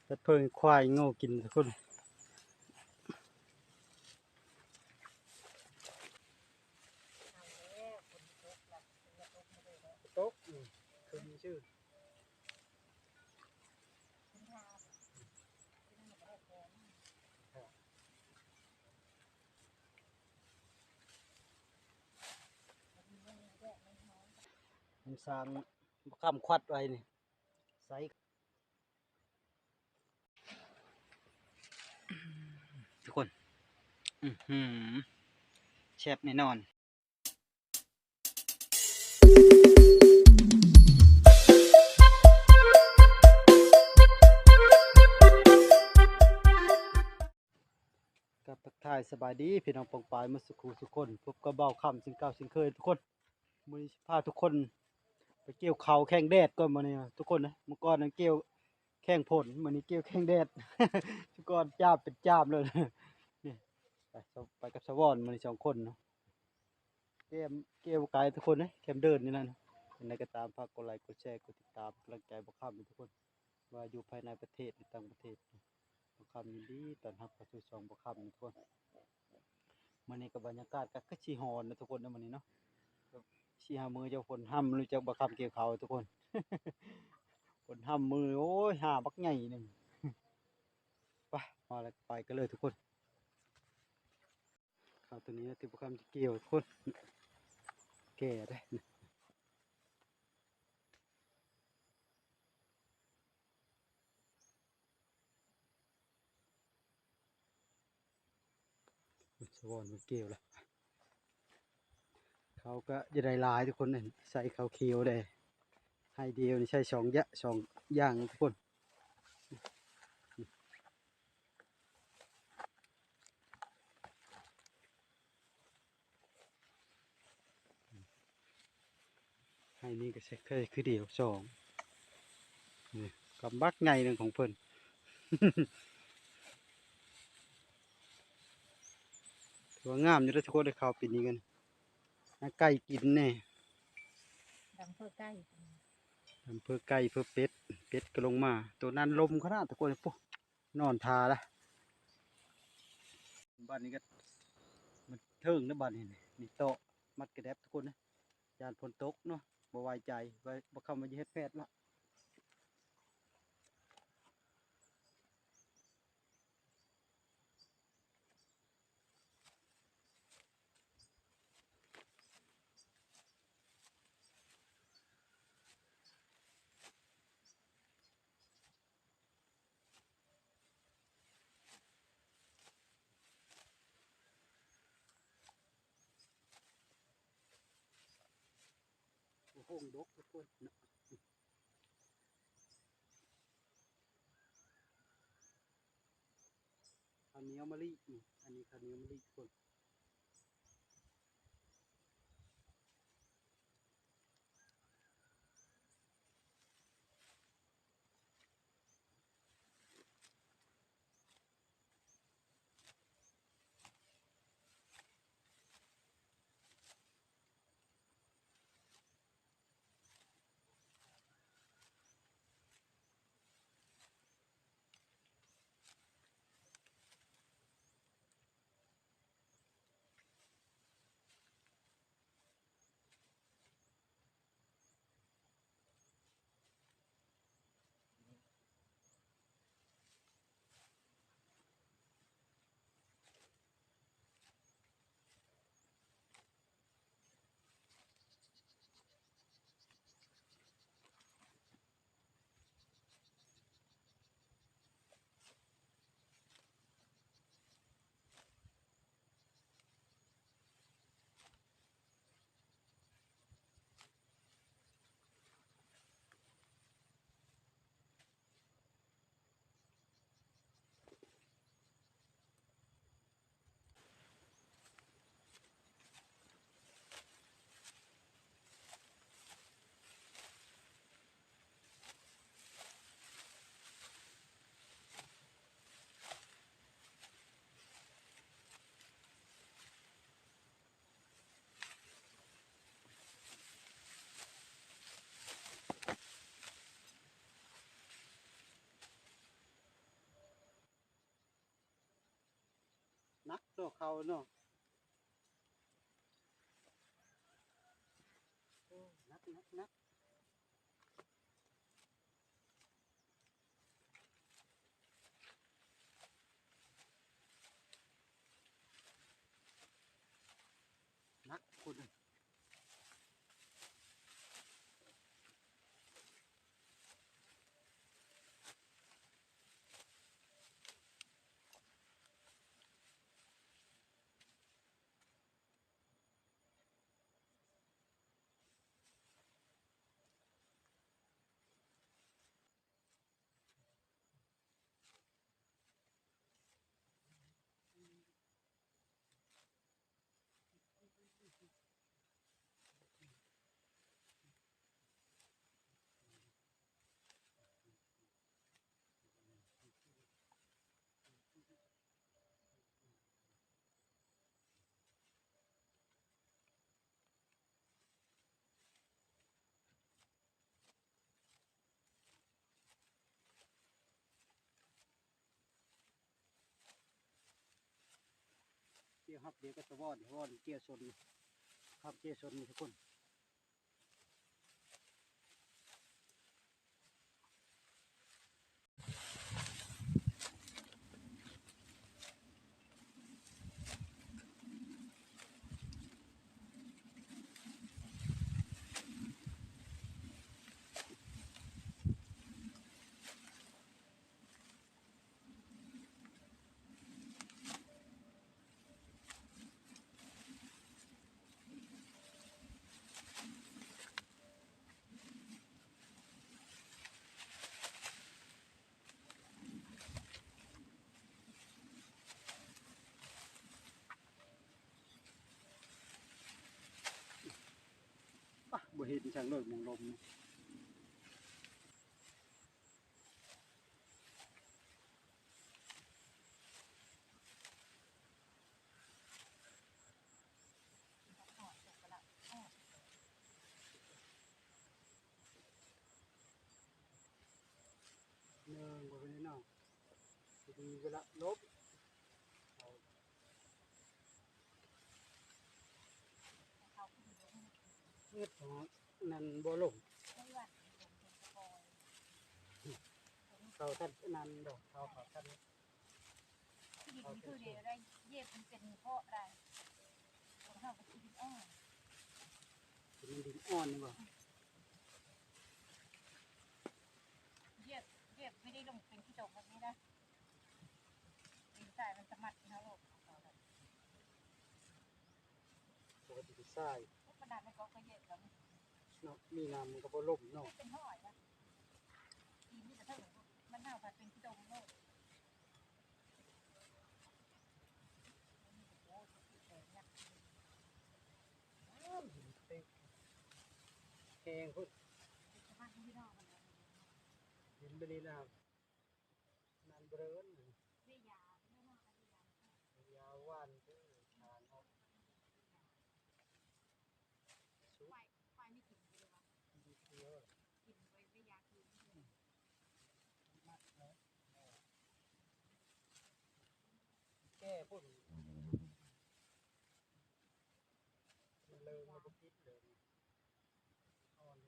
ຕັດເຜິ້ງໃຫ້ຄວາຍງົວກິນທຸກຄົນ. ຕົກ ອືມ ຄືມີຊື່ ມັນສ້າງ ບໍ່ຄຳຂວັດໄວ້ນີ້ ໃສ່ ທຸກຄົນ ອືຫື ແຊບແນ່ນອນ. ກາບທັກທາຍສະບາຍດີພີ່ນ້ອງປ້ອງປາຍໝົດສູ່ຄູ່ສູ່ຄົນ, ພົບກັບບ່າວຄຳເຊັ່ນເກົ່າເຊັ່ນເຄີຍທຸກຄົນ. ມື້ນີ້ຊິພາທຸກຄົນໄປກ່ຽວເຂົ້າແຂ່ງແດດກ່ອນມື້ນີ້ນະທຸກຄົນນະ. ມື້ກ່ອນນັ້ນກ່ຽວແຂ່ງຝົນ, ມື້ນີ້ກ່ຽວແຂ່ງແດດ. ທຸກຄົນ ຈາມເປັນຈາມເລີຍ. ນີ້ ໄປ ໄປກັບສະຫວອນມື້ນີ້ສອງຄົນເນາະ. ແຄມ ແຄມບໍ່ໄກທຸກຄົນເອີຍ ແຄມເດີ່ນນີ້ແຫຼະ. ເປັນໃດກໍຕາມ ຝາກກົດໄລ ກົດແຊ ກົດຕິດຕາມ ເປັນກຳລັງໃຈບ່າວຄຳທຸກຄົນ ວ່າຢູ່ພາຍໃນປະເທດ ຫຼື ຕ່າງປະເທດ. ບ່າວຄຳຍິນດີຕ້ອນຮັບເຂົ້າສູ່ຊ່ອງບ່າວຄຳທຸກຄົນ. ມື້ນີ້ກໍບັນຍາກາດກໍຄືຊິຮ້ອນນະທຸກຄົນເນາະ ມື້ນີ້ເນາະ. ສີ່ຫ້າມື້ຈະຝົນຮ່ຳ ຮູ້ຈັກບ່າວຄຳກ່ຽວເຂົ້າທຸກຄົນ. ຝົນຮ່ຳມື້ ໂອ້ຍ ຫາບັກໃຫຍ່ໜຶ່ງ. ໄປ ມາແລ້ວ ໄປກັນເລີຍທຸກຄົນ. ເຂົ້າຕົວນີ້ທີ່ບໍ່ຄຳຈະກ່ຽວທຸກຄົນ ແກ່ເດ້. ສະຫວອນມັນກ່ຽວລະ ເຂົາກໍຈະໄດ້ຫຼາຍທຸກຄົນເອີຍ ໃສ່ເຂົ້າຂຽວໄດ້ ໄຮ່ດຽວນີ້ໃຊ້ສອງຢ່າງ ສອງຢ່າງທຸກຄົນ. ໄຮ່ນີ້ກໍໃຊ້ຄືດຽວສອງ ນີ້ກຳບັກໃຫຍ່ໜຶ່ງຂອງເພິ່ນ. ຖືວ່າງາມຢູ່ເດີທຸກຄົນ ໄດ້ເຂົ້າປີນີ້ກັນ ໃຫ້ໄກ່ກິນແດ່ ດຳເພື່ອໄກ່ ດຳເພື່ອໄກ່ເພື່ອເປັດ ເປັດກໍລົງມາ. ໂຕນັ້ນລົມຂະໜາດທຸກຄົນ ໂອ້ ນອນທ່າລະ. ບາດນີ້ກໍມັນເຖິງແລ້ວບາດນີ້ ນີ້ເຕາະມັດກະແດັບທຸກຄົນເອີຍ ຢ້ານຝົນຕົກເນາະ ບໍ່ໄວ້ໃຈ ໄວ້ ບໍ່ຄຳວ່າຈະເຮັດແຟດລະ. ໂອ້ໂຫ ດົກທຸກຄົນເນາະ. ເຂົ້າໜຽວມະລິ ນີ້ ອັນນີ້ເຂົ້າໜຽວມະລິທຸກຄົນ. ໂ ດອກເຂົາເນາະ. ໂອ້ ໜັກ ໜັກ ໜັກ. ໜັກຄົນ. ກ່ຽວຮັບ ດຽວກໍສະວອນ ສະວອນກ່ຽວຊົນ ຄຳກ່ຽວຊົນນີ້ທຸກຄົນ. ປະ ບໍ່ເຫັນຈັ່ງເລີຍ ໝອງລົມນີ້. ໜຶ່ງ ບໍ່ເປັນຫຍັງເນາະ ຊິດີເວລາລົບ ເຮັດຂອງນັ້ນບໍ່ລົງ ເຂົາທັນນັ້ນດອກ ເຂົາ ເຂົາທັນ ທີ່ດິນຄືເດໄດ້ ເຢບມັນເປັນເພາະໄດ້ ຂອງເຮົາກໍຊິດິນອ່ອນ ເປັນດິນອ່ອນນີ້ບໍ່? ເຢບ ເຢບໄມ່ໄດ້ລົງເປັນຂີ້ຕົມແບບນີ້ນະ ດິນຊາຍມັນສະໝັດເຮົາໂລດ ເຂົາແບບ ປົກກະຕິເປັນຊາຍ ມັນໜາແມ່ນກໍເຂົາເຢບແລ້ວ ເນາະ ມີນ້ຳມັນກໍບໍ່ລົມເນາະ ເປັນຫ້ອຍນະ ດີນນີ້ກະເຖິງ ມັນເຮົາພັດເປັນຂີ້ຕົມໂລດ. ແຮງພຸ້ນ ເຫັນໄປນີ້ນະ ນັ້ນເບີນ ຢາຫວ່ານຄືທາງອອກ ແກ່ພຸ້ນ ມັນເລີງແລ້ວບໍ່ຕິດເລີຍ ອ່ອນ.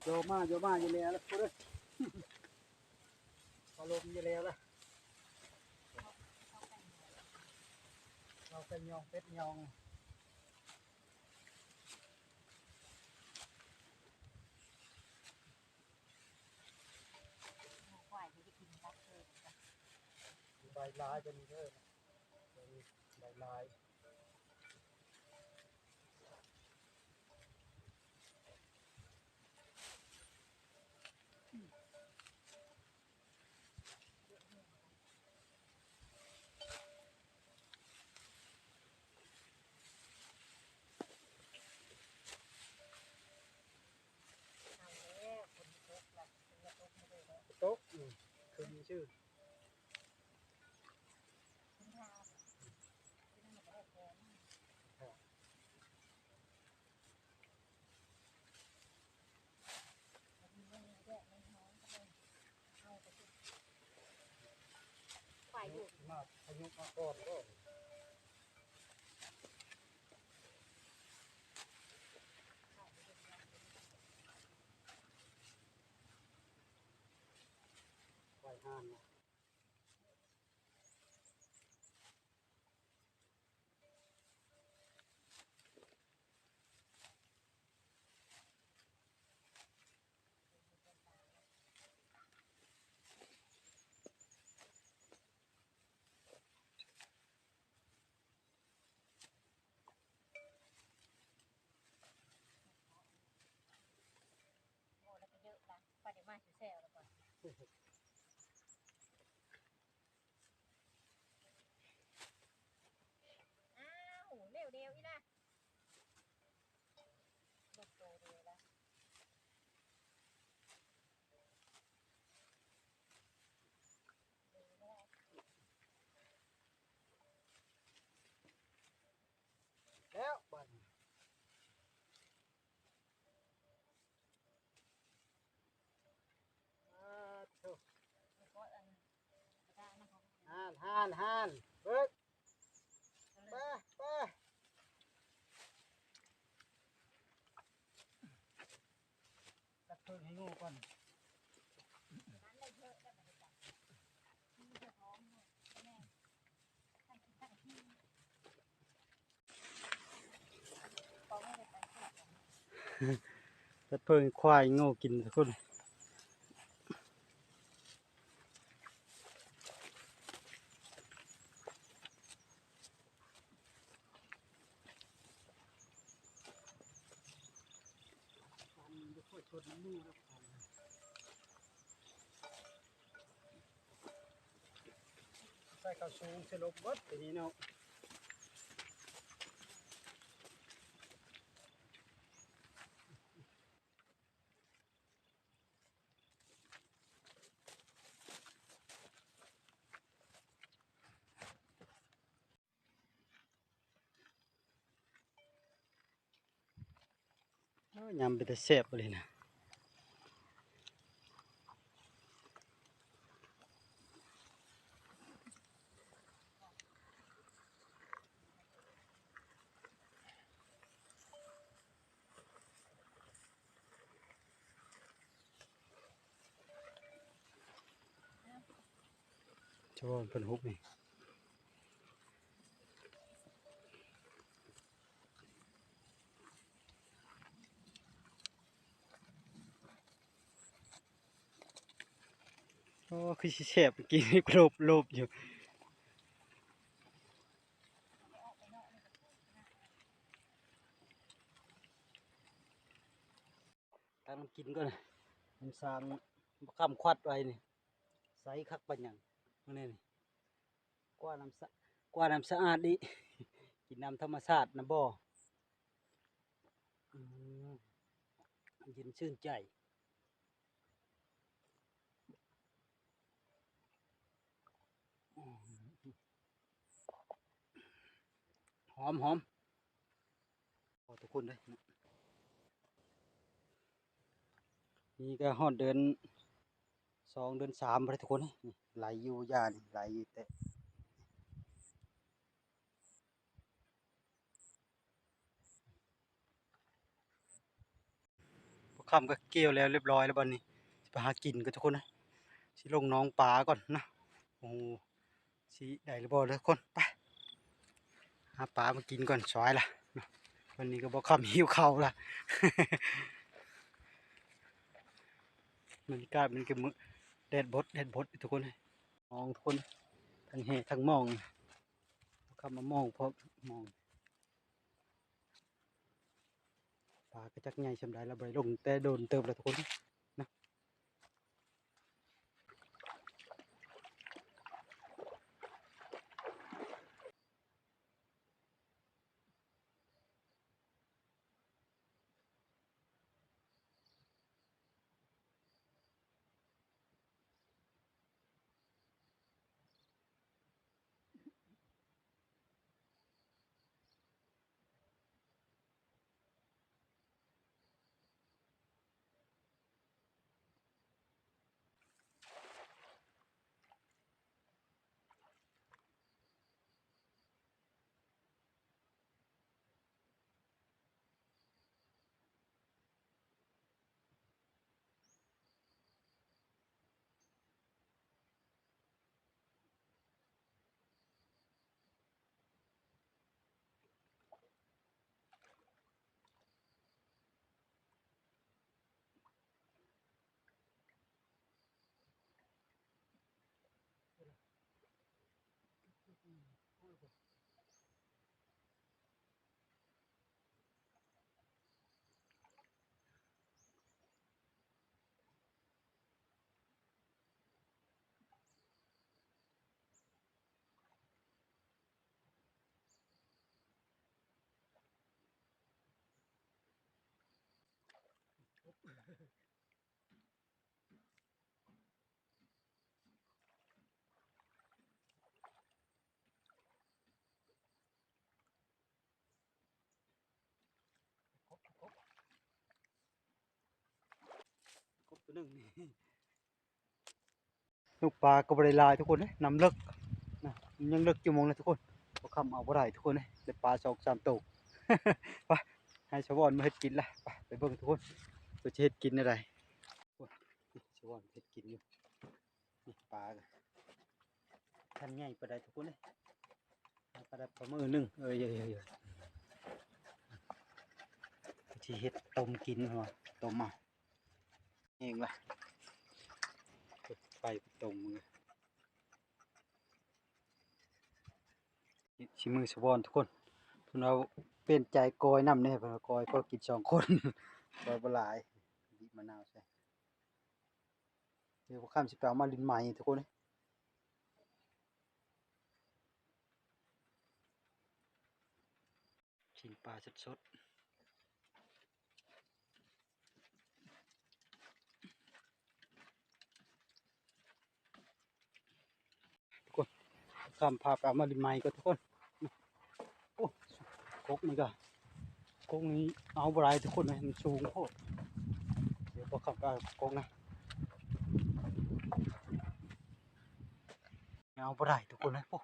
ໂຍມາ ໂຍມາ ຢູ່ແລ້ວລະພຸ້ນເອີຍ ອາລົມຢູ່ແລ້ວລະ ເອົາໄກ່ຍອງ ເປັດຍອງ ຄວາຍຊິໄດ້ກິນຄັກເລີຍ ໃບຫຼາຍຕົວນີ້ເດີ ຕົວນີ້ໃບຫຼາຍ. ຕົກ ອືມ ຄືມີຊື່ ເປັນທາງ ມາພະຍຸມາກ່ອນເດີ ໄວຫ່ານນະ. ໂອ້ ແລ້ວກໍເຢີະລະ ປານນີ້ມາແຊວໆ ແລ້ວກໍ ອ້າວ ເຫຼວດຽວອີ່ລະ ລົງໂຕດຽວລະ ແລ້ວບາດນີ້. ປາດໂທ້ ຮ້ານ ຮ້ານ ຮ້ານ ເບິ່ງ ໄປ ໄປ ຕັດເພິ່ງໃຫ້ງູກ່ອນ. ຕັດເພິ່ງໃຫ້ຄວາຍງູກິນທຸກຄົນ. ໃສ່ເຂົ້າສູງໃສ່ລົບເບິດທີນີ້ເນາະ. ໂອ້ຍ ຍຳເປັນຕາແຊບອີ່ຫຼີນະ. ຈະວ່າເພິ່ນຮຸບນີ້ ໂອ້ ຄືຊິແຊບ ກິນໂລບໆຢູ່. ຕັກນ້ຳກິນກ່ອນ ນ້ຳສ້າງ ບັກຄຳຄວັດໄວ້ນີ້ ໃສຄັກປານຫຍັງມື້ນີ້ນີ້ ກວ່ານ້ຳສະ ກວ່ານ້ຳສະອາດອີກ ກິນນ້ຳທຳມະຊາດນະບໍ່ ອືມ ເຢັນຊື່ນໃຈ. ຫອມໆ ຂໍທຸກຄົນເດີ ນີ້ກໍຮອດເດືອນສອງ ເດືອນສາມແລ້ວທຸກຄົນ ນີ້ໄຫຼຢູ່ ຢານີ້ໄຫຼຢູ່ແຕ່ ພວກຂ້າມກໍກ່ຽວແລ້ວຮຽບຮ້ອຍແລ້ວ ບັດນີ້ຊິໄປຫາກິນກ່ອນທຸກຄົນເອີຍ ຊິລົງໜອງປາກ່ອນນະ. ໂອ້ ຊິໄດ້ຫຼືບໍ່ເດີທຸກຄົນ ໄປຫາປາມາກິນກ່ອນ ສວາຍລະເນາະ. ວັນນີ້ກໍບໍ່ຄ່ຳ ຫິວເຂົ້າລະ ບັນຍາກາດມັນກໍມື້ ແດດບົດ ແດດບົດທຸກຄົນເອີຍ ມອງທຸກຄົນ ທັງແຮ່ທັງມອງ ຂ້າມມາມອງ ພໍມອງ ປາກໍຈັກໃຫຍ່ສ່ຳໃດລະ ບໍ່ໄດ້ລົງແຕ່ດົນເຕີບແລ້ວທຸກຄົນເນາະ. ກົບ ກົບ ກົບ ກົບ ກົບ ຕົວໜຶ່ງນີ້. ລູກປາກໍບໍ່ໄດ້ຫຼາຍທຸກຄົນເອີຍ ນ້ຳເລິກນະ ມັນຍັງເລິກຢູ່ໝ່ອງນະທຸກຄົນ. ບໍ່ຄ້ຳເອົາບໍ່ໄດ້ທຸກຄົນເອີຍ ໄດ້ປາສອງສາມໂຕ. ໄປ ໃຫ້ສະວອນມາເຮັດກິນລະ ໄປ ໄປເບິ່ງທຸກຄົນ ເພິ່ນຊິເຮັດກິນແນວໃດ. ໂອ້ຍ ສະວອນເຮັດກິນຢູ່ ນີ້ປາກະທັນໃຫຍ່ປານໃດທຸກຄົນເອີຍ ປາກະໄດ້ປາມື້ໜຶ່ງ. ເອີຍ ຊິເຮັດຕົ້ມກິນ ຕົ້ມເອົາ ແຫ້ງລະ ເອົາໄປຕົ້ມ ຊິມື້ສະວອນທຸກຄົນ. ເພິ່ນວ່າປ່ຽນໃຈກ້ອຍນຳແດ່ ເພິ່ນວ່າກ້ອຍພໍກິນສອງຄົນ ກ້ອຍບໍ່ຫຼາຍ ບີບມະນາວໃສ່. ດຽວບໍ່ຄ່ຳຊິໄປເອົາມາລິນໃໝ່ທຸກຄົນເອີຍ. ຊີ້ນປາສົດໆ ທຸກຄົນ. ຂ້າມພາໄປເອົາມາລິນໃໝ່ກ່ອນທຸກຄົນ. ໂອ້ ກົກນີ້ກະ ກົກນີ້ເອົາບໍ່ໄດ້ທຸກຄົນເອີຍ ມັນສູງໂພດ. ດຽວບໍ່ຂ້າມໄປເອົາກົກນະ ເອົາບໍ່ໄດ້ທຸກຄົນເອີຍ. ໂອ້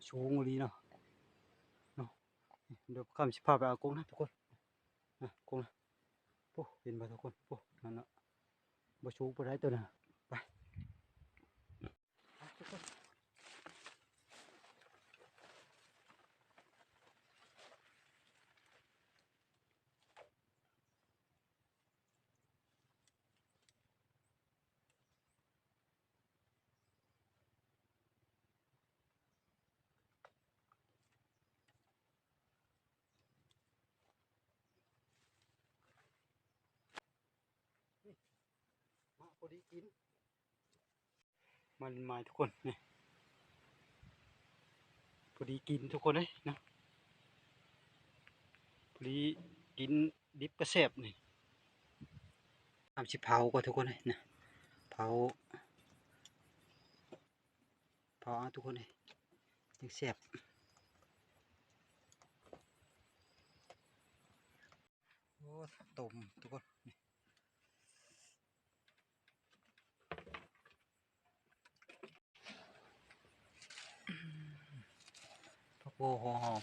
ສູງອີ່ຫຼີເນາະ ເນາະ. ດຽວຂ້າມຊິພາໄປເອົາກົກນະທຸກຄົນ ນະ ກົກນະ. ໂອ້ ເຫັນບໍ່ທຸກຄົນ ໂອ້ ນັ້ນນະ ບໍ່ສູງປານໃດໂຕນັ້ນ. ໄປ ໄປທຸກຄົນ. ມາພໍດີກິນ ມາລິນໃໝ່ທຸກຄົນ ນີ້ ພໍດີກິນທຸກຄົນເອີຍນະ ພໍດີກິນດິບກະແຊບນີ້. ຂ້າມຊິເຜົາກ່ອນທຸກຄົນເອີຍນະ ເຜົາ ເຜົາເອົາທຸກຄົນເອີຍ ຈັ່ງແຊບ. ໂອ້ ຕົ້ມທຸກຄົນ ຜັກໂຫ ຫົວຫອມ.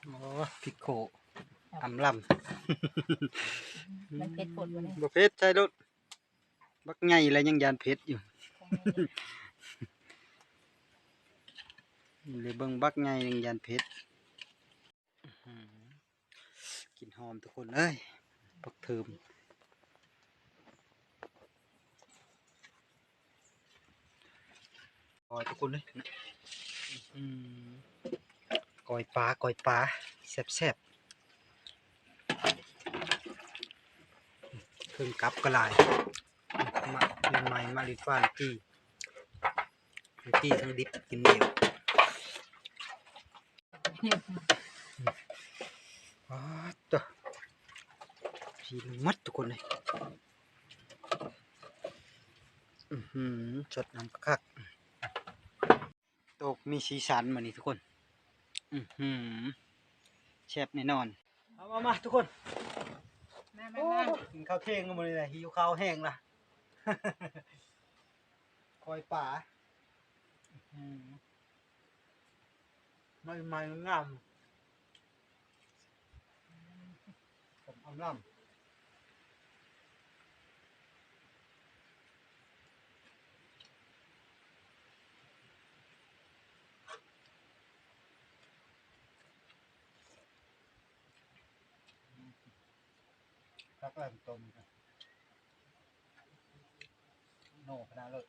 ໂອ້ ພິກໂຄ ອຳລຳ. ມັນເຜັດໂພດບໍ່ນີ້? ບໍ່ເຜັດ ໃສ່ໂລດ. ບັກໃຫຍ່ແລ້ວຍັງຢ້ານເຜັດຢູ່ ເລີຍເບິ່ງບັກໃຫຍ່ຍັງຢ້ານເຜັດ. ອື້ຫື ກິ່ນຫອມທຸກຄົນເອີຍ ບັກເທີມ. ກ້ອຍທຸກຄົນເອີຍ ອື້ຫື ກ້ອຍປາ ກ້ອຍປາ ແຊບໆ. ເຄື່ອງກັບກໍຫຼາຍ ມາລິນໃໝ່ ມາລິນຟານ ຈີ່ ຈີ່ທັງດິບກິນໜຽວ. ປາດໂທ້ ຊີນໝົດທຸກຄົນເອີຍ. ອື້ຫື ສົດນ້ຳຄັກໆ. ໂຕກມີສີສັນມື້ນີ້ທຸກຄົນ. ອື້ຫື ແຊບແນ່ນອນ. ມາ ມາ ມາ ທຸກຄົນ ມາ ມາ ໂອ້ ມາ ກິນເຂົ້າທ່ຽງມື້ນີ້ລະ ຫິວເຂົ້າແຮງລະ. ກ້ອຍປາ ອື ໃໝ່ໆ ງາມ ອຳລຳ. ຄັກແລ້ວຕົ້ມ ໂນຂະໜາດເລີຍ.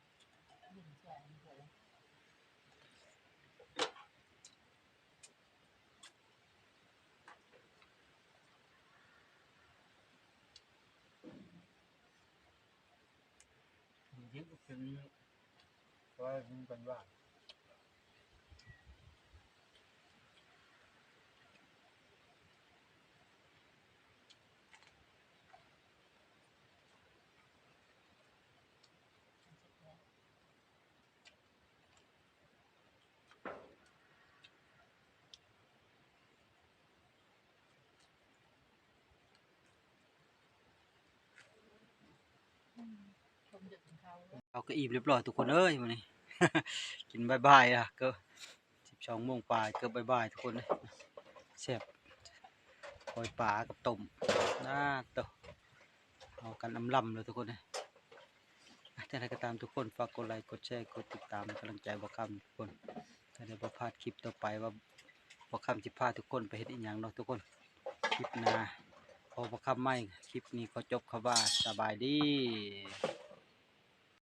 ກິນ ກິນ ກິນ ເພາະວ່າມັນຫວານ. ເຮົາກໍອີ່ມຮຽບຮ້ອຍທຸກຄົນເອີຍ ມື້ນີ້ ກິນບ່າຍໆລະ ເກືອບສິບສອງໂມງປາຍ ເກືອບບ່າຍໆທຸກຄົນເອີຍ ແຊບ ກ້ອຍປາກັບຕົ້ມ ອາໂຕ ເອົາກັນອຳລຳເລີຍທຸກຄົນເອີຍ. ອ່ະ ຈັ່ງໃດກໍຕາມທຸກຄົນ ຝາກກົດໄລ ກົດແຊ ກົດຕິດຕາມ ເປັນກຳລັງໃຈບ່າວຄຳທຸກຄົນ ຈະໄດ້ບໍ່ພາດຄລິບຕໍ່ໄປວ່າບ່າວຄຳຊິພາທຸກຄົນໄປເຮັດອີ່ຫຍັງເນາະທຸກຄົນ ຄລິບໜ້າພໍບ່າວຄຳໃໝ່. ຄລິບນີ້ຂໍຈົບຄຳວ່າສະບາຍດີ.